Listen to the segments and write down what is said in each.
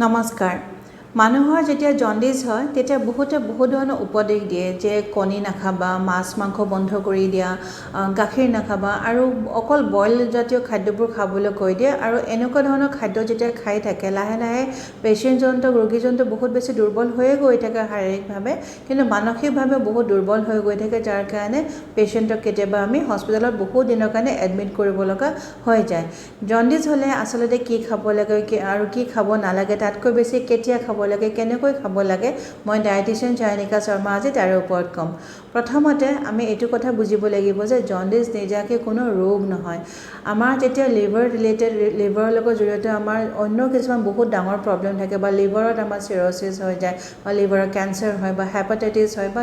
নমস্কাৰ। মানুহৰ যেতিয়া জণ্ডিছ হয়, তেতিয়া বহুতে বহুত ধৰণৰ উপদেশ দিয়ে যে কণী নাখাবা, মাছ মাংস বন্ধ কৰি দিয়া, গাখীৰ নাখাবা আৰু অকল বইল জাতীয় খাদ্যবোৰ খাবলৈ কৈ দিয়ে। আৰু এনেকুৱা ধৰণৰ খাদ্য যেতিয়া খাই থাকে, লাহে লাহে পেচেণ্টজনটো, ৰোগীজনটো বহুত বেছি দুৰ্বল হৈয়ে গৈ থাকে শাৰীৰিকভাৱে, কিন্তু মানসিকভাৱে বহুত দুৰ্বল হৈ গৈ থাকে, যাৰ কাৰণে পেচেণ্টক কেতিয়াবা আমি হস্পিটেলত বহুত দিনৰ কাৰণে এডমিট কৰিব লগা হৈ যায়। জণ্ডিছ হ'লে আচলতে কি খাব লাগে আৰু কি খাব নালাগে, তাতকৈ বেছি কেতিয়া খাব লাগে, কেনেকৈ খাব লাগে, মই ডায়েটিচিয়ান জয়নিকা শৰ্মা আজি তাৰে ওপৰত ক'ম। প্ৰথমতে আমি এইটো কথা বুজিব লাগিব যে জণ্ডিছ নিজাকৈ কোনো ৰোগ নহয়। আমাৰ যেতিয়া লিভাৰ ৰিলেটেড, লিভাৰৰ লগত জড়িত আমাৰ অন্য কিছুমান বহুত ডাঙৰ প্ৰব্লেম থাকে বা লিভাৰত আমাৰ চিৰ'চিছ হৈ যায় বা লিভাৰৰ কেঞ্চাৰ হয় বা হেপাটাইটিছ হয় বা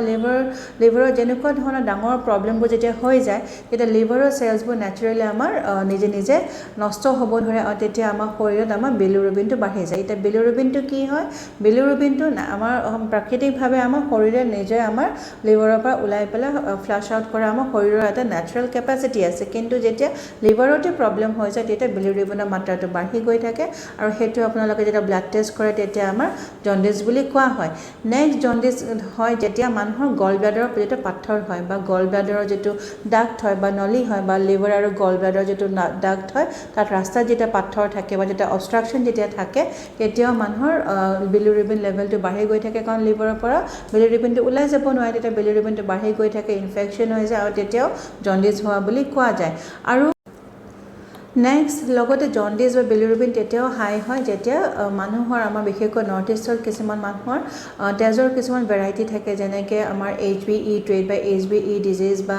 লিভাৰৰ যেনেকুৱা ধৰণৰ ডাঙৰ প্ৰব্লেমবোৰ যেতিয়া হৈ যায়, তেতিয়া লিভাৰৰ চেলছবোৰ নেচাৰেলি আমাৰ নিজে নিজে নষ্ট হ'ব ধৰে আৰু তেতিয়া আমাৰ শৰীৰত আমাৰ বিলিৰুবিনটো বাঢ়ি যায়। এতিয়া বিলিৰুবিনটো কি হয়? বিলিৰুবিনটো আমাৰ প্ৰাকৃতিকভাৱে আমাৰ শৰীৰে নিজে আমাৰ লিভাৰৰ পৰা ওলাই পেলাই ফ্লাছ আউট কৰা আমাৰ শৰীৰৰ এটা নেচাৰেল কেপাচিটি আছে। কিন্তু যেতিয়া লিভাৰতে প্ৰব্লেম হৈ যায়, তেতিয়া বিলিৰুবিনৰ মাত্ৰাটো বাঢ়ি গৈ থাকে আৰু সেইটো আপোনালোকে যেতিয়া ব্লাড টেষ্ট কৰে, তেতিয়া আমাৰ জণ্ডিছ বুলি কোৱা হয়। নেক্সট জণ্ডিছ হয় যেতিয়া মানুহৰ গল ব্লাডাৰৰ যেতিয়া পাথৰ হয় বা গল ব্লাডাৰৰ যিটো ডাক্ট হয় বা নলী হয় বা লিভাৰ আৰু গল ব্লাডাৰৰ যিটো ডাক্ট হয়, তাত ৰাস্তাত যেতিয়া পাথৰ থাকে বা যেতিয়া অবষ্ট্ৰাকশ্যন যেতিয়া থাকে, তেতিয়াও মানুহৰ বিলিৰুবিন লেভেলটো বাঢ়ি গৈ থাকে। কাৰণ লিভাৰৰ পৰা বিলিৰুবিনটো ওলাই যাব নোৱাৰে, তেতিয়া বিলিৰুবিনটো বাঢ়ি গৈ থাকে, ইনফেকশ্যন হৈ যায় আৰু তেতিয়াও জণ্ডিছ হোৱা বুলি কোৱা যায়। আৰু নেক্সট লগতে জণ্ডিছ বা বিলিৰুবিন তেতিয়াও হাই হয় যেতিয়া মানুহৰ, আমাৰ বিশেষকৈ নৰ্থ ইষ্টৰ কিছুমান মানুহৰ তেজৰ কিছুমান ভেৰাইটি থাকে, যেনেকৈ আমাৰ এইচবি ই ট্ৰেইট বা এইচবি ই ডিজিজ বা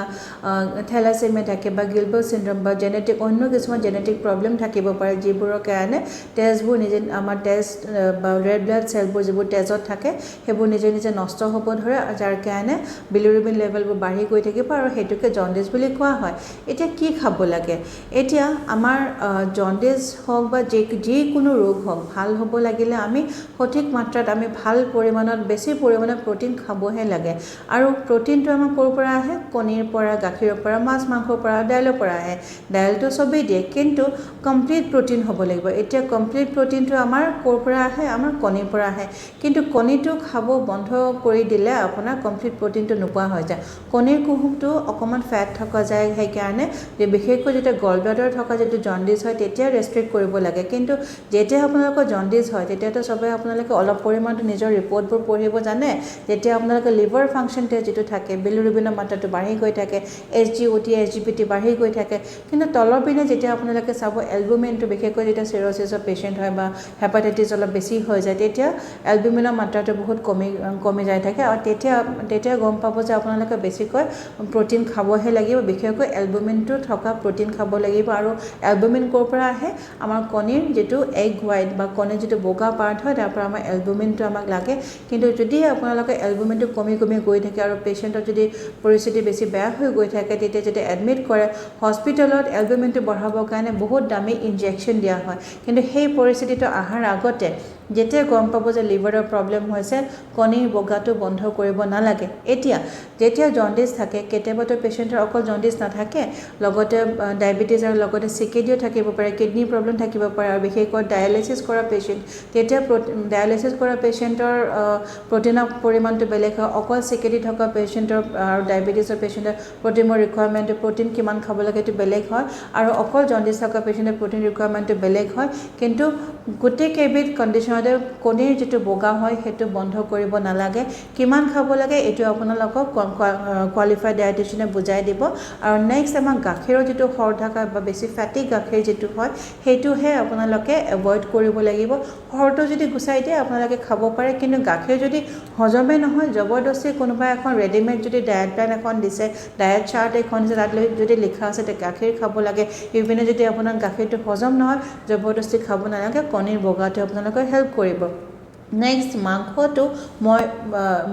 থেলাছেমিয়া থাকে বা গিলবাৰ্ট চিণ্ড্ৰম বা জেনেটিক অন্য কিছুমান জেনেটিক প্ৰব্লেম থাকিব পাৰে, যিবোৰৰ কাৰণে তেজবোৰ নিজে, আমাৰ তেজ বা ৰেড ব্লাড চেলবোৰ যিবোৰ তেজত থাকে, সেইবোৰ নিজে নিজে নষ্ট হ'ব ধৰে, যাৰ কাৰণে বিলিৰুবিন লেভেলবোৰ বাঢ়ি গৈ থাকিব আৰু সেইটোকে জণ্ডিছ বুলি কোৱা হয়। এতিয়া কি খাব লাগে? এতিয়া আমাৰ জণ্ডিছ হওক বা যিকোনো ৰোগ হওক, ভাল হ'ব লাগিলে আমি সঠিক মাত্ৰাত, আমি ভাল পৰিমাণত, বেছি পৰিমাণত প্ৰ'টিন খাবহে লাগে। আৰু প্ৰ'টিনটো আমাৰ ক'ৰ পৰা আহে? কণীৰ পৰা, গাখীৰৰ পৰা, মাছ মাংসৰ পৰা, দাইলৰ পৰা আহে। দাইলটো চবেই দিয়ে, কিন্তু কমপ্লিট প্ৰ'টিন হ'ব লাগিব। এতিয়া কমপ্লিট প্ৰ'টিনটো আমাৰ ক'ৰ পৰা আহে? আমাৰ কণীৰ পৰা আহে। কিন্তু কণীটো খাব বন্ধ কৰি দিলে আপোনাৰ কমপ্লিট প্ৰ'টিনটো নোপোৱা হৈ যায়। কণীৰ কুহুমটো অকণমান ফেট থকা যায়, সেইকাৰণে বিশেষকৈ যেতিয়া গল ব্লাডাৰ থকা যিটো জণ্ডিছ হয়, তেতিয়া ৰেষ্ট্ৰিক্ট কৰিব লাগে। কিন্তু যেতিয়া আপোনালোকৰ জণ্ডিছ হয়, তেতিয়াতো চবে আপোনালোকে অলপ পৰিমাণটো নিজৰ ৰিপৰ্টবোৰ পঢ়িব জানে। তেতিয়া আপোনালোকে লিভাৰ ফাংচন টেষ্ট যিটো থাকে, বিলিৰুবিনৰ মাত্ৰাটো বাঢ়ি গৈ থাকে, এছজিঅ'টি, এছজিপিটি বাঢ়ি গৈ থাকে। কিন্তু তলৰ পিনে যেতিয়া আপোনালোকে চাব এলবুমিনটো, বিশেষকৈ যেতিয়া চিৰ'চিছৰ পেচেণ্ট হয় বা হেপাটাইটিছ অলপ বেছি হৈ যায়, তেতিয়া এলবুমিনৰ মাত্ৰাটো বহুত কমি কমি যাই থাকে আৰু তেতিয়া তেতিয়া গম পাব যে আপোনালোকে বেছিকৈ প্ৰ'টিন খাবহে লাগিব, বিশেষকৈ এলবুমিনটো থকা প্ৰ'টিন খাব লাগিব। আৰু এলবুমিন ক'ৰ পৰা আহে? আমাৰ কণীৰ যিটো এগ হোৱাইট বা কণীৰ যিটো বগা পাৰ্ট হয়, তাৰ পৰা আমাৰ এলবুমিনটো আমাক লাগে। কিন্তু যদি আপোনালোকে এলবুমিনটো কমি কমি গৈ থাকে আৰু পেচেণ্টৰ যদি পৰিস্থিতি বেছি বেয়া হৈ গৈ থাকে, তেতিয়া যেতিয়া এডমিট কৰে হস্পিটেলত, এলবুমিনটো বঢ়াবৰ কাৰণে বহুত দামী ইনজেকশ্যন দিয়া হয়। কিন্তু সেই পৰিস্থিতিটো অহাৰ আগতে যেতিয়া গম পাব যে লিভাৰৰ প্ৰব্লেম হৈছে, কণীৰ বগাটো বন্ধ কৰিব নালাগে। এতিয়া যেতিয়া জণ্ডিছ থাকে, কেতিয়াবাতো পেচেণ্টৰ অকল জণ্ডিছ নাথাকে, লগতে ডায়েবেটিছ আৰু লগতে চিকেডিও থাকিব পাৰে, কিডনী প্ৰব্লেম থাকিব পাৰে আৰু বিশেষকৈ ডায়েলিচিছ কৰা পেচেণ্ট, তেতিয়া ডায়েলিচিছ কৰা পেচেণ্টৰ প্ৰ'টিনৰ পৰিমাণটো বেলেগ হয়। অকল চিকেডি থকা পেচেণ্টৰ আৰু ডায়েবেটিছৰ পেচেণ্টৰ প্ৰ'টিনৰ ৰিকুৱাৰমেণ্টটো, প্ৰ'টিন কিমান খাব লাগে, সেইটো বেলেগ হয় আৰু অকল জণ্ডিছ থকা পেচেণ্টৰ প্ৰ'টিন ৰিকুৱাৰমেণ্টটো বেলেগ হয়। কিন্তু গোটেই কেইবিধ কণ্ডিশ্যনতে কণীৰ যিটো বগা হয়, সেইটো বন্ধ কৰিব নালাগে। কিমান খাব লাগে, এইটো আপোনালোকক কোৱালিফাইড ডায়েটিচিয়ানে বুজাই দিব। আৰু নেক্সট আমাক গাখীৰৰ যিটো সৰ থকা বা বেছি ফেটি গাখীৰ যিটো হয়, সেইটোহে আপোনালোকে এভইড কৰিব লাগিব। সৰটো যদি গুচাই দিয়ে, আপোনালোকে খাব পাৰে। কিন্তু গাখীৰ যদি হজমে নহয়, জবৰদস্তি কোনোবাই এখন ৰেডিমেড যদি ডায়েট প্লেন এখন দিছে, ডায়েট চাৰ্ট এখন দিছে, তাত যদি লিখা আছে গাখীৰ খাব লাগে, ইপিনে যদি আপোনাৰ গাখীৰটো হজম নহয়, জবৰদস্তি খাব নালাগে। কণীৰ বগাটোৱে আপোনালোকক হেল্প কৰিব। নেক্সট মাংসটো মই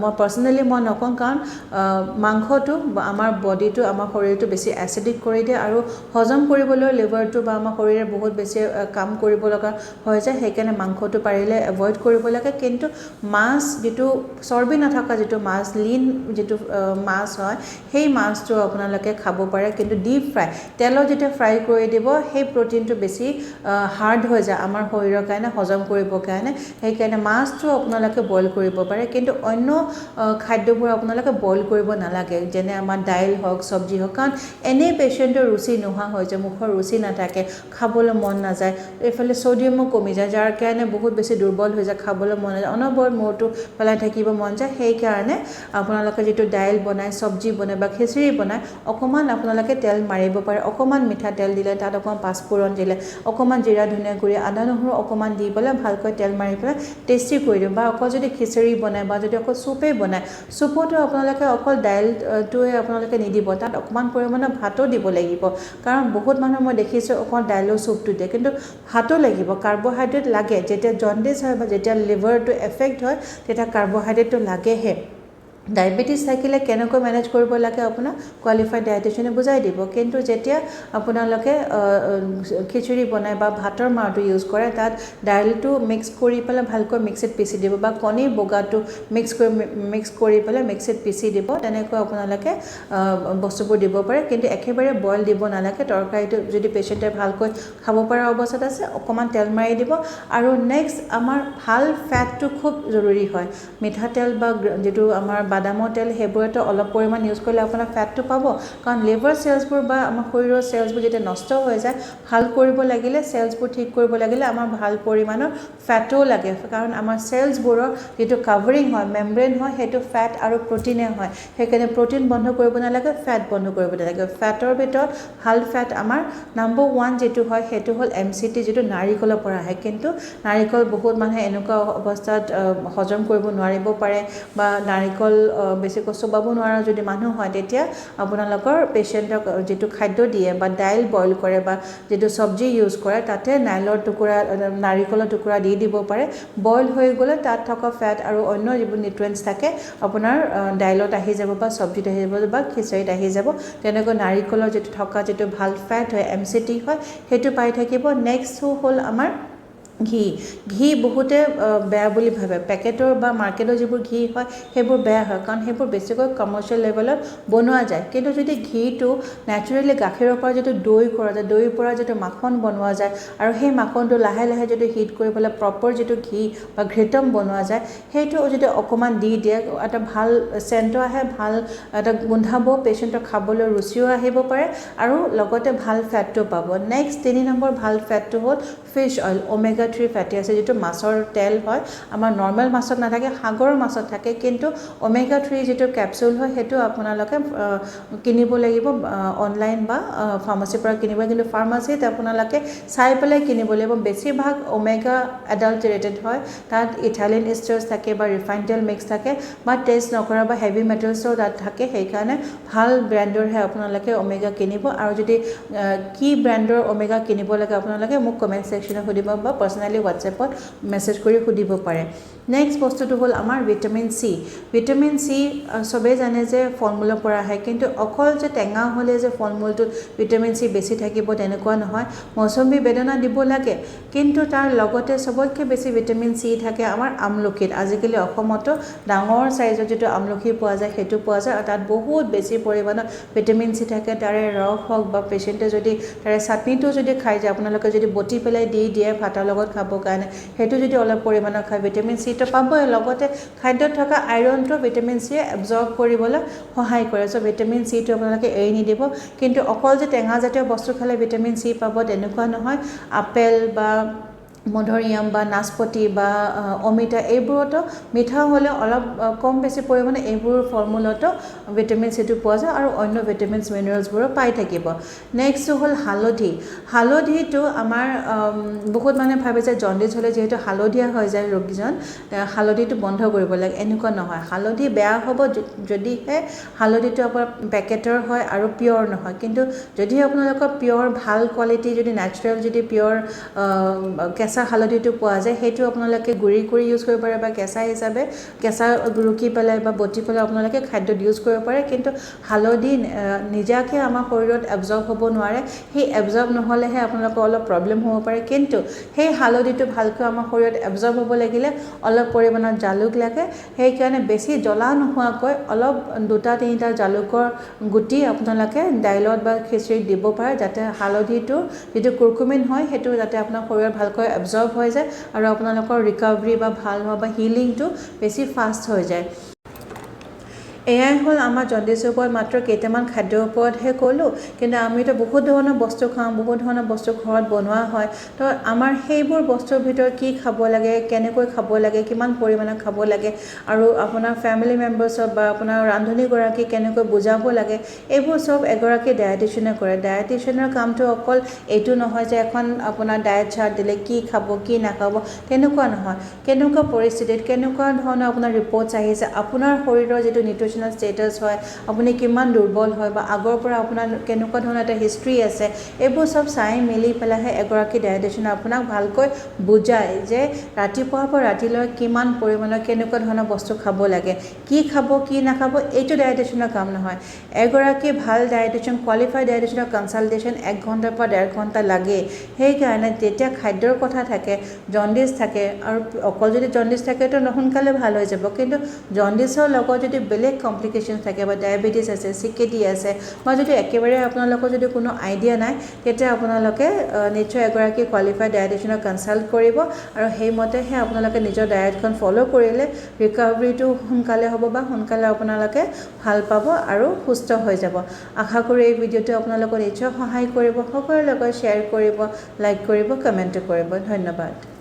মই পাৰ্চনেলি মই নকওঁ, কাৰণ মাংসটো আমাৰ বডিটো, আমাৰ শৰীৰটো বেছি এচিডিক কৰি দিয়ে আৰু হজম কৰিবলৈ লিভাৰটো বা আমাৰ শৰীৰে বহুত বেছি কাম কৰিব লগা হৈ যায়। সেইকাৰণে মাংসটো পাৰিলে এভইড কৰিব লাগে। কিন্তু মাছ যিটো চৰ্বি নথকা যিটো মাছ, লিন যিটো মাছ হয়, সেই মাছটো আপোনালোকে খাব পাৰে। কিন্তু ডিপ ফ্ৰাই, তেলত যেতিয়া ফ্ৰাই কৰি দিব, সেই প্ৰ'টিনটো বেছি হাৰ্ড হৈ যায় আমাৰ শৰীৰৰ কাৰণে হজম কৰিবৰ কাৰণে। সেইকাৰণে মাছটো আপোনালোকে বইল কৰিব পাৰে, কিন্তু অন্য খাদ্যবোৰ আপোনালোকে বইল কৰিব নালাগে, যেনে আমাৰ দাইল হওক, চব্জি হওক। কাৰণ এনেই পেচেণ্টৰ ৰুচি নোহোৱা হৈ যায়, মুখৰ ৰুচি নাথাকে, খাবলৈ মন নাযায়, এইফালে ছ'ডিয়ামো কমি যায়, যাৰ কাৰণে বহুত বেছি দুৰ্বল হৈ যায়, খাবলৈ মন নাযায়, অনবৰত মূৰটো পেলাই থাকিব মন যায়। সেইকাৰণে আপোনালোকে যিটো দাইল বনায়, চব্জি বনায় বা খিচিৰি বনায়, অকণমান আপোনালোকে তেল মাৰিব পাৰে। অকণমান মিঠাতেল দিলে, তাত অকণমান পাঁচফোৰণ দিলে, অকণমান জিৰা ধনিয়া গুড়ি, আদা নহৰু অকণমান দি পেলাই ভালকৈ তেল মাৰি পেলাই টেষ্টি কৰি দিওঁ। বা অকল যদি খিচিৰি বনায় বা যদি অকল চুপেই বনায়, চুপতো আপোনালোকে অকল দাইলটোৱে আপোনালোকে নিদিব, তাত অকণমান পৰিমাণৰ ভাতো দিব লাগিব। কাৰণ বহুত মানুহ মই দেখিছোঁ অকল দাইলৰ চুপটো দিয়ে, কিন্তু ভাতো লাগিব, কাৰ্বহাইড্ৰেট লাগে। যেতিয়া জণ্ডিছ হয় বা যেতিয়া লিভাৰটো এফেক্ট হয়, তেতিয়া কাৰ্বহাইড্ৰেটটো লাগেহে। ডায়েবেটিছ থাকিলে কেনেকৈ মেনেজ কৰিব লাগে আপোনাক কোৱালিফাইড ডায়েটিচিয়ানে বুজাই দিব। কিন্তু যেতিয়া আপোনালোকে খিচিৰি বনায় বা ভাতৰ মাৰটো ইউজ কৰে, তাত দাইলটো মিক্স কৰি পেলাই ভালকৈ মিক্সিত পিচি দিব বা কণীৰ বগাটো মিক্স কৰি পেলাই মিক্সিত পিচি দিব। তেনেকৈ আপোনালোকে বস্তুবোৰ দিব পাৰে, কিন্তু একেবাৰে বইল দিব নালাগে। তৰকাৰীটো যদি পেচেণ্টে ভালকৈ খাব পৰা অৱস্থাত আছে, অকণমান তেল মাৰি দিব। আৰু নেক্সট আমাৰ ভাল ফেটটো খুব জৰুৰী হয়। মিঠাতেল বা যিটো আমাৰ বাদামৰ তেল, সেইবোৰতো অলপ পৰিমাণ ইউজ কৰিলে আপোনাৰ ফেটটো পাব। কাৰণ লিভাৰ চেলছবোৰ বা আমাৰ শৰীৰৰ চেলছবোৰ যেতিয়া নষ্ট হৈ যায়, ভাল কৰিব লাগিলে, চেলছবোৰ ঠিক কৰিব লাগিলে আমাৰ ভাল পৰিমাণৰ ফেটো লাগে। কাৰণ আমাৰ চেলছবোৰৰ যিটো কাভাৰিং হয়, মেমব্ৰেইন হয়, সেইটো ফেট আৰু প্ৰ'টিনে হয়। সেইকাৰণে প্ৰ'টিন বন্ধ কৰিব নালাগে, ফেট বন্ধ কৰিব নালাগে। ফেটৰ ভিতৰত ভাল ফেট আমাৰ নাম্বাৰ 1 যিটো হয়, সেইটো হ'ল এমচিটি, যিটো নাৰিকলৰ পৰা আহে। কিন্তু নাৰিকল বহুত মানুহে এনেকুৱা অৱস্থাত হজম কৰিব নোৱাৰিব পাৰে বা নাৰিকল বেছিকৈ চোবাব নোৱাৰা যদি মানুহ হয়, তেতিয়া আপোনালোকৰ পেচেণ্টক যিটো খাদ্য দিয়ে বা দাইল বইল কৰে বা যিটো চব্জি ইউজ কৰে, তাতে নাইলৰ টুকুৰা, নাৰিকলৰ টুকুৰা দি দিব পাৰে। বইল হৈ গ'লে তাত থকা ফেট আৰু অন্য যিবোৰ নিউট্ৰিয়েণ্টছ থাকে, আপোনাৰ দাইলত আহি যাব বা চব্জিত আহি যাব বা খিচিৰিত আহি যাব। তেনেকৈ নাৰিকলৰ যিটো থকা যিটো ভাল ফেট হয়, এমচিটি হয়, সেইটো পাই থাকিব। নেক্সট হ'ল আমাৰ ঘি। ঘি বহুতে বেয়া বুলি ভাবে। পেকেটৰ বা মাৰ্কেটৰ যিবোৰ ঘি হয়, সেইবোৰ বেয়া হয়, কাৰণ সেইবোৰ বেছিকৈ কমাৰ্চিয়েল লেভেলত বনোৱা যায়। কিন্তু যদি ঘিটো নেচাৰেলি গাখীৰৰ পৰা যিটো দৈ কৰা যায়, দৈৰ পৰা যিটো মাখন বনোৱা যায় আৰু সেই মাখনটো লাহে লাহে যদি হিট কৰি পেলাই প্ৰপাৰ যিটো ঘি বা ঘৃতম বনোৱা যায়, সেইটো যদি অকণমান দি দিয়ে, এটা ভাল চেণ্টো আহে, ভাল এটা গোন্ধাব, পেচেণ্টৰ খাবলৈ ৰুচিও আহিব পাৰে আৰু লগতে ভাল ফেটটো পাব। নেক্সট 3 নম্বৰ ভাল ফেটটো হ'ল fish oil, omega 3 fatty acid, যিটো মাছৰ তেল হয়। আমাৰ নৰ্মেল মাছত নাথাকে, সাগৰৰ মাছত থাকে। কিন্তু অমেগা 3 যিটো কেপচুল হয়, সেইটো আপোনালোকে কিনিব লাগিব অনলাইন বা ফাৰ্মাচীৰ পৰা কিনিব। কিন্তু ফাৰ্মাচীত আপোনালোকে চাই পেলাই কিনিব লাগিব। বেছিভাগ অমেগা এডাল্টাৰেটেড হয়, তাত ইথাইলিন ইষ্টাৰ্ছ থাকে বা ৰিফাইন তেল মিক্স থাকে বা টেষ্ট নকৰা বা হেভি মেটেলছো তাত থাকে। সেইকাৰণে ভাল ব্ৰেণ্ডৰহে আপোনালোকে অমেগা কিনিব। আৰু যদি কি ব্ৰেণ্ডৰ অমেগা কিনিব লাগে, আপোনালোকে মোক কমেণ্ট ছেকশ্যনত সুধিব বা পাৰ্চনেলি হোৱাটছএপত মেছেজ কৰি সুধিব পাৰে। নেক্সট বস্তুটো হ'ল আমাৰ ভিটামিন চি। ভিটামিন চি চবেই জানে যে ফল মূলৰ পৰা আহে। কিন্তু অকল যে টেঙা হ'লে যে ফল মূলটোত ভিটামিন চি বেছি থাকিব, তেনেকুৱা নহয়। মৌচুমী, বেদনা দিব লাগে, কিন্তু তাৰ লগতে চবতকৈ বেছি ভিটামিন চি থাকে আমাৰ আমলখিত। আজিকালি অসমতো ডাঙৰ চাইজৰ যিটো আমলখি পোৱা যায়, সেইটো পোৱা যায় আৰু তাত বহুত বেছি পৰিমাণৰ ভিটামিন চি থাকে। তাৰে ৰস হওক বা পেচেণ্টে যদি তাৰে চাটনিটো যদি খাই যায়, আপোনালোকে যদি বটি পেলাই দি দিয়ে ভাতৰ লগত খাবৰ কাৰণে, সেইটো যদি অলপ পৰিমাণৰ খায়, ভিটামিন চিটো পাবই, লগতে খাদ্যত থকা আইৰণটো ভিটামিন চিয়ে এবজৰ্ব কৰিবলৈ সহায় কৰে। চ' ভিটামিন চিটো আপোনালোকে এৰি নিদিব। কিন্তু অকল যে টেঙাজাতীয় বস্তু খালে ভিটামিন চি পাব, তেনেকুৱা নহয়। আপেল বা মধুৰিআম বা নাচপতি বা অমিতা, এইবোৰতো মিঠা হ'লেও অলপ কম বেছি পৰিমাণে এইবোৰ ফল মূলতো ভিটামিন চিটো পোৱা যায় আৰু অন্য ভিটামিনছ, মিনাৰেলছবোৰো পাই থাকিব। নেক্সটটো হ'ল হালধি। হালধিটো আমাৰ বহুত মানুহে ভাবে যে জণ্ডিছ হ'লে যিহেতু হালধীয়া হৈ যায় ৰোগীজন, হালধিটো বন্ধ কৰিব লাগে। এনেকুৱা নহয়। হালধি বেয়া হ'ব যদিহে হালধিটো আপোনাৰ পেকেটৰ হয় আৰু পিয়'ৰ নহয়। কিন্তু যদি আপোনালোকৰ পিয়'ৰ ভাল কোৱালিটি, যদি নেচাৰেল, যদি পিয়'ৰ কেঁচা কেঁচা হালধিটো পোৱা যায়, সেইটো আপোনালোকে গুড়ি কৰি ইউজ কৰিব পাৰে বা কেঁচা হিচাপে কেঁচা ৰুকি পেলাই বা বটি পেলাই আপোনালোকে খাদ্যত ইউজ কৰিব পাৰে। কিন্তু হালধি নিজাকৈ আমাৰ শৰীৰত এবজৰ্ব হ'ব নোৱাৰে, সেই এবজৰ্ব নহ'লেহে আপোনালোকৰ অলপ প্ৰব্লেম হ'ব পাৰে। কিন্তু সেই হালধিটো ভালকৈ আমাৰ শৰীৰত এবজৰ্ব হ'ব লাগিলে অলপ পৰিমাণত জালুক লাগে। সেইকাৰণে বেছি জ্বলা নোহোৱাকৈ অলপ 2-3টা জালুকৰ গুটি আপোনালোকে দাইলত বা খিচিৰিত দিব পাৰে, যাতে হালধিটো যিটো কুৰকুমিন হয় সেইটো যাতে আপোনাৰ শৰীৰত ভালকৈ এবজৰ্ব হৈ যায় আৰু আপোনালোকৰ ৰিকাভাৰী বা ভাল হোৱা বা হিলিংটো বেছি ফাষ্ট হৈ যায়। এয়াই হ'ল আমাৰ জণ্ডিছৰ ওপৰত মাত্ৰ কেইটামান খাদ্যৰ ওপৰতহে ক'লোঁ, কিন্তু আমিতো বহুত ধৰণৰ বস্তু খাওঁ, বহুত ধৰণৰ বস্তু ঘৰত বনোৱা হয়। তো আমাৰ সেইবোৰ বস্তুৰ ভিতৰত কি খাব লাগে, কেনেকৈ খাব লাগে, কিমান পৰিমাণে খাব লাগে আৰু আপোনাৰ ফেমিলি মেম্বাৰ্ছক বা আপোনাৰ ৰান্ধনীগৰাকীক কেনেকৈ বুজাব লাগে, এইবোৰ চব এগৰাকী ডায়েটিচিয়ানে কৰে। ডায়েটিচিয়ানৰ কামটো অকল এইটো নহয় যে এখন আপোনাৰ ডায়েট চাৰ্ট দিলে কি খাব কি নাখাব, তেনেকুৱা নহয়। কেনেকুৱা পৰিস্থিতিত কেনেকুৱা ধৰণৰ আপোনাৰ ৰিপৰ্টছ আহিছে, আপোনাৰ শৰীৰৰ যিটো নিউট্ৰিচনেল ষ্টেটাছ হয়, আপুনি কিমান দুৰ্বল হয় বা আগৰ পৰা আপোনাৰ কেনেকুৱা ধৰণৰ এটা হিষ্ট্ৰী আছে, এইবোৰ চব চাই মেলি পেলাইহে এগৰাকী ডায়েটিচিয়ানে আপোনাক ভালকৈ বুজায় যে ৰাতিপুৱাৰ পৰা ৰাতিলৈ কিমান পৰিমাণৰ কেনেকুৱা ধৰণৰ বস্তু খাব লাগে, কি খাব কি নাখাব, এইটো ডায়েটিচিয়ানৰ কাম নহয়। এগৰাকী ভাল ডায়েটিচিয়ান, কোৱালিফাইড ডায়েটিচিয়ানৰ কনচালটেশ্যন 1 ঘণ্টাৰ পৰা 1.5 ঘণ্টা লাগেই। সেইকাৰণে যেতিয়া খাদ্যৰ কথা থাকে, জণ্ডিছ থাকে, আৰু অকল যদি জণ্ডিছ থাকেতো সোনকালে ভাল হৈ যাব, কিন্তু জণ্ডিছৰ লগত যদি বেলেগ কমপ্লিকেশ্যন থাকে বা ডায়েবেটিছ আছে, CKD আছে, বা যদি একেবাৰে আপোনালোকৰ যদি কোনো আইডিয়া নাই, তেতিয়া আপোনালোকে নিশ্চয় এগৰাকী কোৱালিফাইড ডায়েটিচিয়ানক কনচাল্ট কৰিব আৰু সেইমতেহে আপোনালোকে নিজৰ ডায়েটখন ফ'ল' কৰিলে ৰিকাভাৰীটো সোনকালে হ'ব বা সোনকালে আপোনালোকে ভাল পাব আৰু সুস্থ হৈ যাব। আশা কৰোঁ এই ভিডিঅ'টো আপোনালোকক নিশ্চয় সহায় কৰিব। সকলোৰে লগত শ্বেয়াৰ কৰিব, লাইক কৰিব, কমেণ্টো কৰিব। ধন্যবাদ।